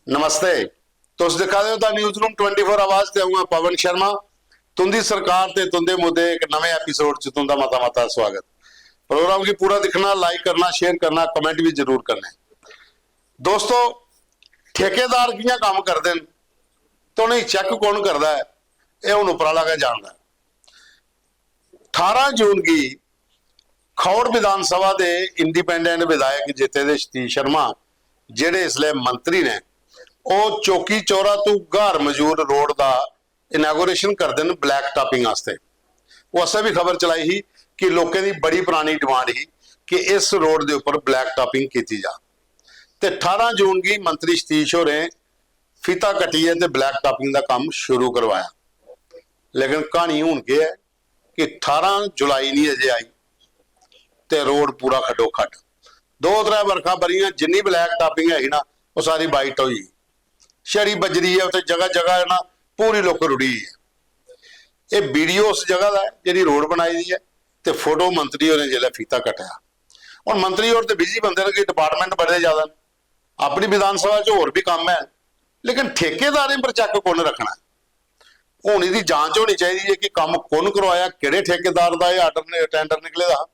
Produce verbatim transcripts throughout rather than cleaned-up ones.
नमस्ते। तुस दिक्खा दे ओ the news room twenty four आवाज ते अ'ऊं आं पवन शर्मा। तुं'दी सरकार ते तुं'दे मुद्दे इक नमें एपिसोड च तुं'दा मता मता स्वागत। प्रोग्राम गी पूरा दिक्खना, लाइक करना, शेयर करना, कमेंट बी जरूर करना। दोस्तो, ठेकेदार कि'यां कम्म करदे न ते उ'नेंगी चैक कौन करदा ऐ, एह् हून उप्पर आह्ला गै जानदा ऐ। ठारां जून गी खौड़ विधानसभा दे इंडिपेंडेंट विधायक जित्ते दे सतीश शर्मा, जेह्ड़े इसलै मंत्री ने, ओह् चौकी चौरा तू घार मजूर रोड दा इनॉगुरेशन करदे न ब्लैक टॉपिंग आस्तै। ओह् असें बी खबर चलाई ही कि लोकें दी बड़ी परानी डिमांड ही कि इस रोड दे उप्पर ब्लैक टॉपिंग कीती जा। ते ठारां जून गी मंत्री सतीश होरें फीता कट्टियै ते ब्लैक टॉपिंग दा कम्म शुरू करवाया। लेकिन क्हानी हून केह् ऐ कि ठारां जुलाई निं अजें आई ते रोड पूरा खड्डो खड्ड। दो त्रै बरखा बरियां, जिन्नी ब्लैक टॉपिंग ऐ ही ना, ओह् सारी वाइट होई गेई। छड़ी बजरी ऐ उत्थै, जगह जगह ना पूरी लुक्क रुढ़ी गेई ऐ। एह् वीडियो उस जगह दा ऐ जेह्ड़ी रोड बनाई दी ऐ, ते फोटो मंत्री होरें जिसलै फीता कट्टेआ। हून मंत्री होर ते बिजी बंदे न कि डिपार्टमेंट बड़े ज्यादा न, अपनी विधानसभा च होर बी कम्म ऐ, लेकिन ठेकेदारें पर चैक कु'न रक्खना? हून एह्दी जांच होनी चाहिदी ऐ कि कम्म कु'न करोआया, केह्ड़े ठेकेदार दा एह् आर्डर, टेंडर निकले दा हा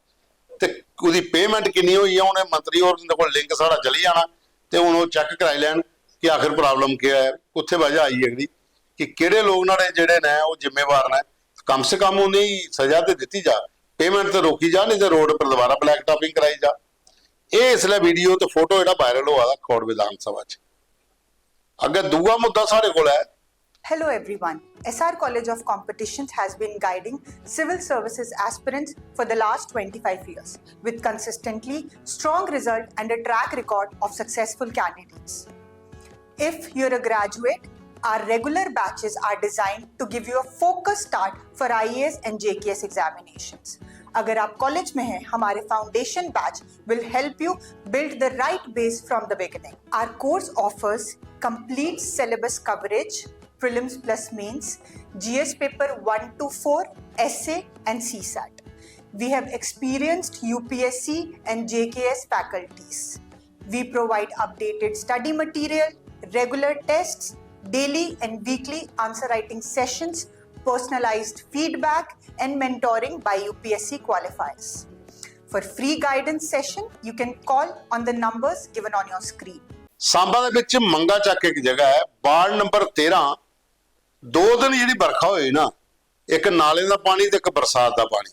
ते ओह्दी पेमेंट किन्नी होई ऐ। हून एह् मंत्री होर, उं'दे कोल लिंक साढ़ा चली जाना ते हून ओह् चैक कराई लैन कि आखिर प्रॉब्लम केह् ऐ, कुत्थै वजह आई ऐ एह्दी, कि केह्ड़े लोक न्हाड़े जेह्ड़े न ओह् जिम्मेवार न। कम से कम उ'नेंगी सजा ते दित्ती जा, पेमेंट ते रोकी जा, नेईं ते रोड पर दोबारा ब्लैक टॉपिंग कराई जा। एह् इसलै वीडियो ते फोटो जेह्ड़ा वायरल होआ दा खौड़ विधानसभा च। अग्गें दूआ मुद्दा साढ़े कोल ऐ। Hello everyone. S R College of Competitions has been guiding civil services aspirants for the last twenty-five years with consistently strong result and a track record of successful candidates. If you're a graduate, our regular batches are designed to give you a focused start for I A S and J K S examinations. अगर आप college में हैं, हमारे foundation batch will help you build the right base from the beginning. Our course offers complete syllabus coverage, prelims plus mains, G S paper one to four, essay and C sat. We have experienced U P S C and J K S faculties. We provide updated study material, regular tests, daily and weekly answer writing sessions, personalized feedback, and mentoring by U P S C qualifiers. For free guidance session, you can call on the numbers given on your screen. Samba दे बिच मंगा चक्क इक जगह ऐ, ward number तेरां। दो दिन जेह्ड़ी बरखा होई ना, इक नालें दा पानी ते इक बरसात दा पानी,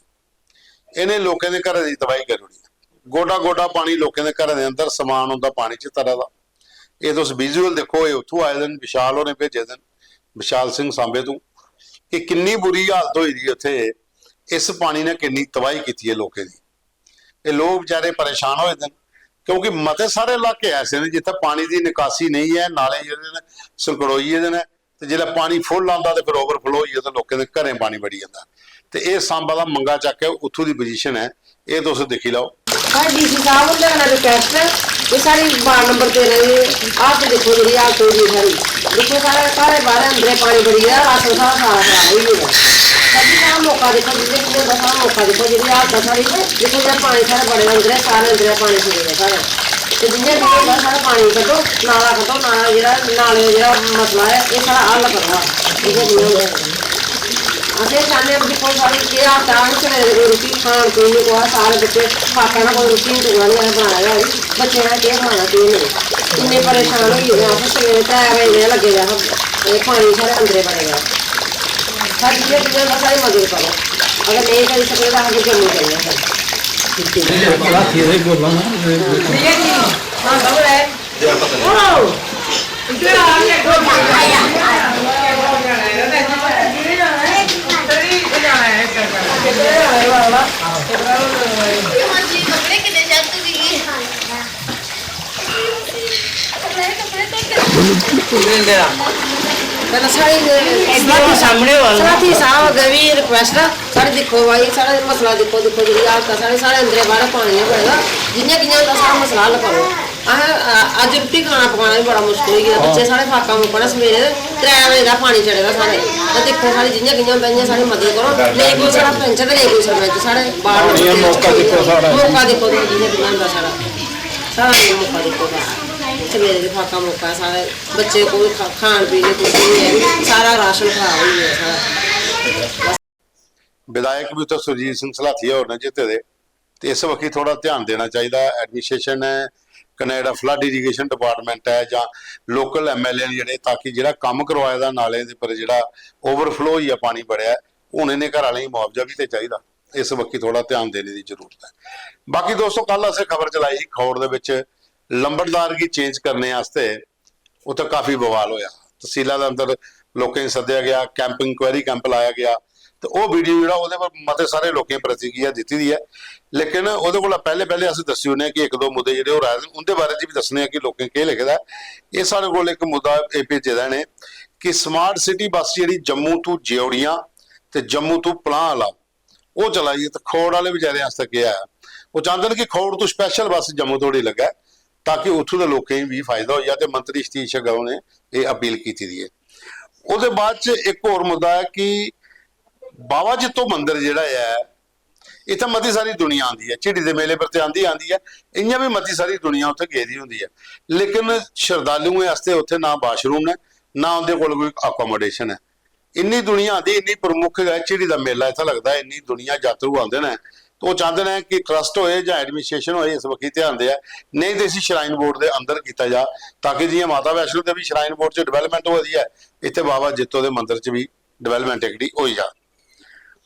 इ'नें लोकें दे घरें दी तबाही करी ओड़ी। गोडा गोडा पानी लोकें दे घरें दे अंदर, समान उं'दा पानी च तरा दा। एह् तुस विजुअल दिक्खो, एह् उत्थूं आए दे न, विशाल होरें भेजे दे न, विशाल सिंह सांबे तों, कि किन्नी बुरी हालत होई दी ऐ उत्थै। इस पानी ने किन्नी तबाही कीती ऐ लोकें दी। एह् लोक बेचारे परेशान होए दे न, क्योंकि मते सारे इलाके ऐसे न जित्थै पानी दी निकासी नेईं ऐ, नाले जेह्ड़े न संकड़ोई गेदे न, ते जिसलै पानी फुल आंदा ते फिर ओवरफ्लो होइयै ते लोकें दे घरें पानी बड़ी जंदा। ते एह् सांबा दा मंगा चक्क ऐ, उत्थूं दी पोजीशन ऐ, एह् तुस दिक्खी लैओ। साढ़े डीसी साहब हुंदे कन्नै रिक्वेस्ट ऐ कि साढ़ी वार्ड नंबर तेरां दी हालत दिक्खो, जेह्ड़ी हालत होई दी साढ़ी। दिक्खो, साढ़े घरै बाह्रें अंदरें पानी बड़ी गेदा, राशन साढ़ा सारा खराब होई गेदा। सर जी, साढ़ा मौका दिक्खो, जिं'दे कि'यां होंदा, साढ़ा मौका दिक्खो, जेह्ड़ी हालत ऐ साढ़ी, दिक्खो, जेह्ड़ा पानी साढ़े बड़े अंदरें, सारे अंदरें पानी फिरे दा साढ़े। ते जि'यां कि'यां होंदा, साढ़ा पानी कड्ढो, नाला कड्ढो, नाला जेह्ड़ा, नाले दा जेह्ड़ा मसला ऐ, एह् साढ़ा हल करो। इ'यां कि'यां होंदा? अस एह् चाह्न्ने आं, दिक्खो, साढ़ी केह् हालत ऐ, असें सवेरे दी कोई रुट्टी खान पीन निं, कुसै सारे बच्चे फाका ना, कोई रुट्टी निं टुकड़ा निं असें बनाए दा होए, बच्चें ने केह् खाना, केह् नेईं। इन्ने परेशान होई गेदे आं, अस सवेरे त्रै बजे दे लग्गे दे आं, एह् पानी साढ़े अंदरें बड़े दा। साढ़ी जि'यां कि'यां होंदा, साढ़ी मदद करो। अगर नेईं करी सकदे, तां अस जम्मू चलने आं। हाथी दे बोलना ना, भैया जी, हाँ, खबर है। पैह्लें साढ़ी सामने होआ। साथी साहब अग्गें बी रिक्वेस्ट ऐ, साढ़ी दिक्खो भाई, साढ़ा मसला दिक्खो, दिक्खो जेह्ड़ी हालत ऐ साढ़े, साढ़े अंदरें बाह्रें पानी ऐ बड़े दा, जि'यां कि'यां होंदा साढ़ा मसला हल करो। असें, अ, अज्ज रुट्टी खाना पकाना बी बड़ा मुश्कल होई गेदा। बच्चे साढ़े फाका मुक्कना, सवेरे दे त्रै बजे दा पानी चढ़े दा साढ़े। ते दिक्खो, साढ़ी जि'यां कि'यां होंदा, इ'यां साढ़ी मदद करो। नेईं कोई साढ़ा पैंच ते नेईं कोई सरपंच, साढ़े बाहर मौका दिक्खो साढ़ा। मौका दिक्खो तुस, जि'यां कि'यां होंदा साढ़ा। साढ़ा मौका दिक्खो बस। इत्थै मेरे लफाका मुक्का, सारे बच्चे कोई खा-, खान पीन कुछ नहीं है, सारा राशन खराब होई गेआ सारा। विधायक बी उत्थै सुरजीत सिंह सलाथिया होर ने जित्ते दे, ते इस बक्खी थोह्ड़ा ध्यान देना चाहिदा। एडमिनिस्ट्रेशन ऐ, कन्नै जेह्ड़ा फ्लड इरीगेशन डिपार्टमेंट ऐ जां लोकल एमएलए न जेह्ड़े, ताकि जेह्ड़ा कम्म करोआए दा नालें दे पर जेह्ड़ा ओवरफ्लो होइयै पानी बड़ेआ ऐ, हून इ'नें घर आह्लें गी मुआवजा बी ते चाहिदा। इस बक्खी थोह्ड़ा ध्यान देने दी जरूरत ऐ। बाकी दोस्तो, कल असें खबर चलाई ही खौड़ दे बिच लंबड़दार गी चेंज करने आस्तै उत्थै काफी बवाल होआ। तसीला दे अंदर लोकें गी सद्देआ गेआ, कैंप, इंक्वायरी कैंप लाया गेआ, ते ओह् वीडियो जेह्ड़ा, ओह्दे पर मते सारे लोकें प्रतिक्रिया दित्ती दी ऐ। लेकिन ओह्दे कोला पैह्ले पैह्ले अस दस्सी ओड़ने आं कि इक दो मुद्दे जेह्ड़े होर आए दे न, उं'दे बारे च बी दस्सने आं कि लोकें केह् लिखे दा ऐ। एह् साढ़े कोल इक मुद्दा एह् भेजे दा इ'नें कि स्मार्ट सिटी बस जेह्ड़ी जम्मू तू जेओड़ियां ते जम्मू तू पलांह आह्ला, ओह् चला दी ऐ, ते खौड़ आह्ले बेचारे आस्तै केह् ऐ? ओह् चांह्दे न कि खौड़ तू स्पैशल बस जम्मू धोड़ी लग्गै, ताकि उत्थूं दे लोकें गी बी फायदा होई जा, ते मंत्री सतीश अग्गें उ'नें एह् अपील कीती दी ऐ। ओह्दे बाद च इक होर मुद्दा ऐ कि बावा जित्तो मंदर जेह्ड़ा ऐ, इत्थै मती सारी दुनिया आंदी ऐ, झिड़ी दे मेले पर ते आंदी आंदी ऐ, इ'यां बी मती सारी दुनिया उत्थै गेदी होंदी ऐ, लेकिन शरधालुएं आस्तै उत्थै ना बाथरूम न, ना उं'दे कोल कोई अकोमोडेशन ऐ। इन्नी दुनिया आंदी, इन्नी प्रमुख गै झिड़ी दा मेला इत्थै लगदा ऐ, इन्नी दुनिया, जातरू आंदे न, ते ओह् चांह्दे न कि ट्रस्ट होए जां एडमिनिस्ट्रेशन होए, इस बक्खी ध्यान देऐ, नेईं ते इसी श्राइन बोर्ड दे अंदर कीता जा, ताकि जि'यां माता वैष्णो देवी श्राइन बोर्ड च डिवैलपमेंट होआ दी ऐ, इत्थै बाबा जित्तो दे मंदर च बी डिवैलपमेंट एह्कड़ी होई जा।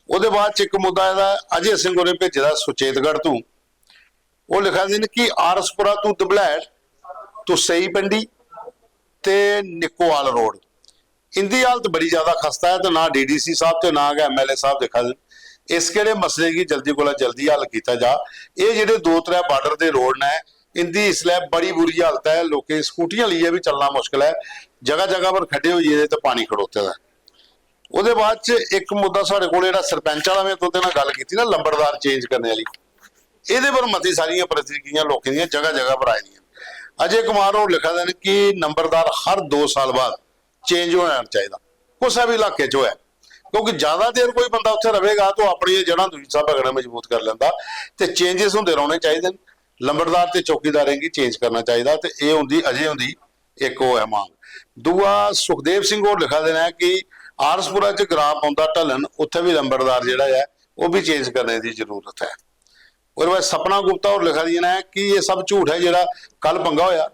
ओह्दे बाद च इक मुद्दा एह्दा अजय सिंह होरें भेजे दा सुचेतगढ़ तों। ओह् लिखा दे न कि आरएसपुरा तों दबलैड़, तों सेई पिंडी ते निक्कोआल रोड, इं'दी हालत बड़ी ज्यादा खस्ता ऐ, ते ना डीडीसी साहब ते ना गै एमएलए साहब दिक्खा दे न। इस केह्ड़े मसले गी जल्दी कोला जल्दी हल कीता जा। एह् जेह्ड़े दो त्रै बार्डर दे रोड न, इं'दी इसलै बड़ी बुरी हालत ऐ, लोकें गी स्कूटियां लेइयै बी चलना मुश्कल ऐ, जगह जगह पर खड्डे होई गेदे ते पानी खड़ोते दा ऐ। ओह्दे बाद च इक मुद्दा साढ़े कोल जेह्ड़ा सरपैंच आह्ला, में तुं'दे कन्नै गल्ल कीती ना, लंबड़दार चेंज करने आह्ली, एह्दे पर मती सारियां प्रतिक्रियां लोकें दियां जगह जगह पर आई दियां। अजय कुमार होर लिखा दे न कि नंबरदार हर दो साल बाद चेंज होना चाहिदा, कुसै बी इलाके च होऐ, क्योंकि ज्यादा देर कोई बंदा उत्थै रवेगा ते ओह् अपनियां जड़ां दूई स्हाबै कन्नै मजबूत करी लैंदा। ते चेंजेस होंदे रौह्ने चाहिदे न। लंबड़दार ते चौकीदारें गी चेंज करना चाहिदा, ते एह् उं'दी अजय हुंदी इक ओह् ऐ मांग। दूआ, सुखदेव सिंह होर लिखा दे न कि आरसपुरा च ग्रां पौंदा ढलन, उत्थै बी लंबड़दार जेह्ड़ा ऐ, ओह् बी चेंज करने दी जरूरत ऐ। ओह्दे बाद सपना गुप्ता होर लिखा दियां न कि एह् सब झूठ ऐ, जेह्ड़ा कल पंगा होआ,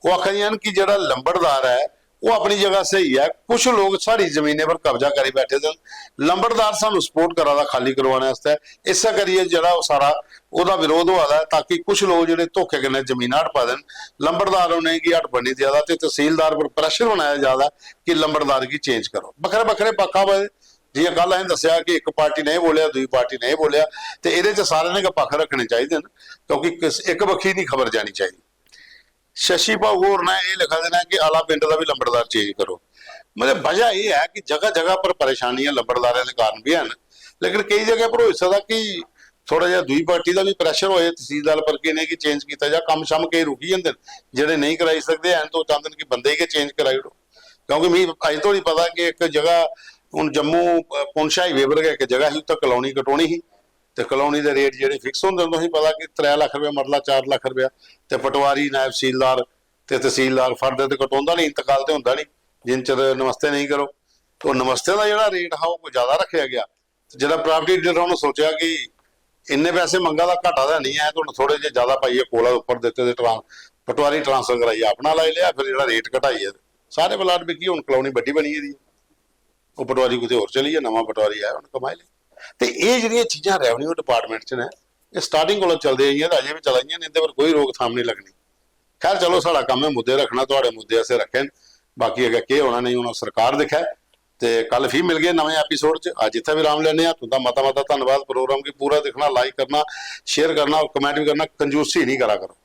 ओह् आखा दियां न कि जेह्ड़ा लंबड़दार ऐ, ओह् अपनी जगह स्हेई ऐ। कुछ लोक साढ़ी जमीनें पर कब्जा करी बैठे दे न, लंबड़दार सानू सपोर्ट करा दा खाली करवाने आस्तै, इस्सै करियै जेह्ड़ा ओह् सारा ओह्दा विरोध होआ दा ऐ, ताकि कुछ लोक जेह्ड़े धोखे कन्नै जमीनां हड़पा दे न, लंबड़दार उ'नेंगी हड़पन निं देआ दा ते तसीलदार पर प्रैशर बनाया जा दा कि लंबड़दार गी चेंज करो। बक्खरे बक्खरे पक्ख आवा दे, जि'यां कल असें दस्सेआ कि इक पार्टी ने एह् बोलेआ, दूई पार्टी ने एह् बोलेआ, ते एह्दे च सारें दे गै पक्ख रक्खने चाहिदे न, क्योंकि किस, इक बक्खी निं खबर जानी चाहिदी। शशि भाऊ होर ने एह् लिखा दे न कि आला पिंड दा बी लंबड़दार चेंज करो। मतलब, वजह एह् ऐ कि जगह जगह पर परेशानियां लंबड़दारें दे कारण बी हैन, लेकिन केई जगह पर होई सकदा कि थोड़ा जेहा दूई पार्टी दा बी प्रैशर होए तसीलदार पर कि इ'नेंगी चेंज कीता जा, कम्म शम्म केई रुकी जंदे न, जेह्ड़े नेईं कराई सकदे हैन, ते ओह् चांह्दे न कि बंदे गै चेंज कराई ओड़ो। क्योंकि मिगी अजें धोड़ी पता कि इक जगह, हून जम्मू, अ, पुंछ हाईवे पर गै इक जगह ही, उत्थै कलोनी कटोनी ही, ते कलोनी दे रेट जेह्ड़े फिक्स होंदे न, तुसेंगी पता कि त्रै लक्ख रपेआ मरला, चार लक्ख रपेआ, ते पटवारी, नायब तसीलदार ते तसीलदार फंड ते कटोंदा निं, इंतकाल ते होंदा निं जिन्ने चिर नमस्ते नेईं करो। तो नमस्ते दा जेह्ड़ा रेट हा, ओह् कोई ज्यादा रक्खेआ गेआ। ते जेह्ड़ा प्रापर्टी डीलर हा, उ'न्नै सोचेआ कि इन्ने पैसे मंगा दा, घाटा ते निं ऐ, ते उ'न्न थोड़े जेह् ज्यादा पाइयै कोला उप्पर दित्ते ते ट्रां-, पटवारी ट्रांसफर कराइयै अपना लाई लेआ, फिर जेह्ड़ा रेट घटाइयै सारे प्लाट बिकी। हून कलोनी बड्डी बनी गेदी ऐ, ओह् पटवारी कुतै होर चली गेआ, नमां पटवारी आया, उ'न्न कमाई लेआ। ते एह् जेह्ड़ियां चीजां रेवेन्यू डिपार्टमेंट च न, एह् स्टार्टिंग कोला चलदे आइयां ते अजें बी चला दियां न, इं'दे पर कोई रोकथाम निं लगनी। खैर, चलो, साढ़ा कम्म ऐ मुद्दे रक्खना, थुआढ़े मुद्दे असें रक्खे न, बाकी अग्गें केह् होना नेईं होना, ओह् सरकार दिक्खै। ते कल फ्ही मिलगे नमें एपिसोड च। अज्ज इत्थै विराम लैन्ने आं। तुं'दा मता मता धन्नवाद। प्रोग्राम गी पूरा दिक्खना, लाइक करना, शेयर करना और कमेंट बी करना। कंजूसी निं करा करो।